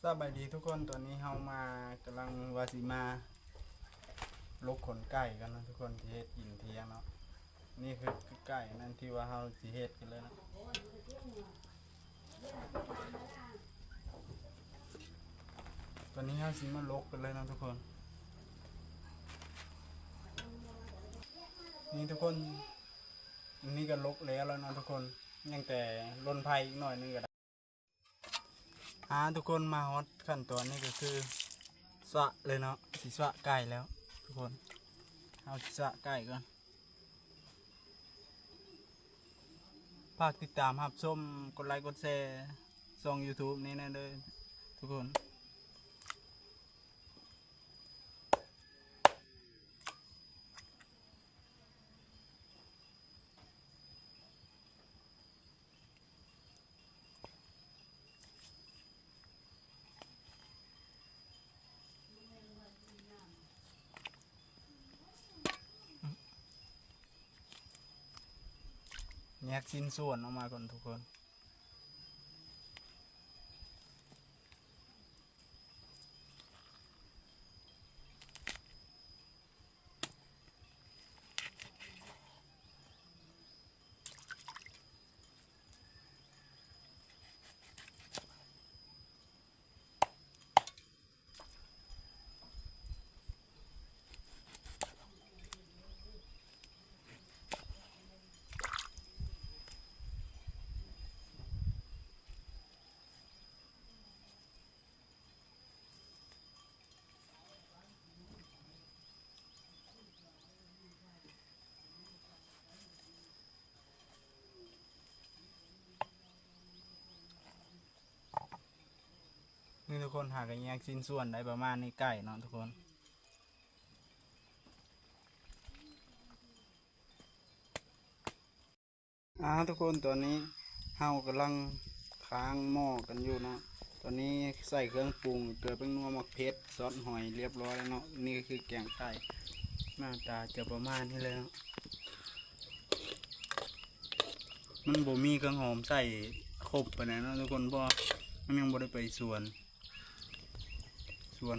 ສະບາຍດີທຸກຄົນ, ຕອນນີ້ເຮົາມາ ກຳລັງວ່າຊິມາລົກຂົນໄກ່ກັນເນາະທຸກຄົນ, ຊິເຮັດກິນທ່ຽງເນາະ. ນີ້ຄື ຄືໄກ່ນັ້ນທີ່ວ່າເຮົາຊິເຮັດກັນເລີຍເນາະ. ຕອນນີ້ເຮົາຊິມາລົກກັນເລີຍເນາະທຸກຄົນ. ນີ້ທຸກຄົນ, ອັນນີ້ກໍລົກແລ້ວແລ້ວເນາະທຸກຄົນ, ຍັງແຕ່ລົນໄຟອີກໜ້ອຍໜຶ່ງກໍໄດ້. ອ່າ ທຸກຄົນ, ມາຮອດຂັ້ນຕອນນີ້ກໍຄືສະເລີຍເນາະ, ຊິສະໄກ່ແລ້ວທຸກຄົນ. ເຮົາຊິສະໄກ່ກ່ອນ. ຝາກຕິດຕາມຮັບຊົມ, ກົດໄລກ໌ ກົດແຊ ຊ່ອງ YouTube ນີ້ແດ່ເດີທຸກຄົນ. ແຍກຊິ້ນສ່ວນອອກມາກ່ອນທຸກຄົນ. ນີ້ທຸກຄົນ, ຫາກະແຍກຊິ້ນສ່ວນໄດ້ປະມານນີ້ ໄກ່ເນາະທຸກຄົນ. ອ່າ ທຸກຄົນ, ຕອນນີ້ເຮົາກຳລັງຄ້າງໝໍ້ກັນຢູ່ເນາະ. ຕອນນີ້ໃສ່ເຄື່ອງປຸງ ເກືອ ແປ້ງນົວ ໝາກເຜັດ ຊອດຫອຍ ລຽບຮ້ອຍແລ້ວເນາະ. ນີ້ກໍຄືແກງໄກ່, ໜ້າຕາຈະປະມານນີ້ແຫຼະເນາະ. ມັນບໍ່ມີເຄື່ອງຫອມໃສ່ຄົບປານໃດເນາະທຸກຄົນ, ເພາະວ່າມັນຍັງບໍ່ໄດ້ໄປສວນ ສວນ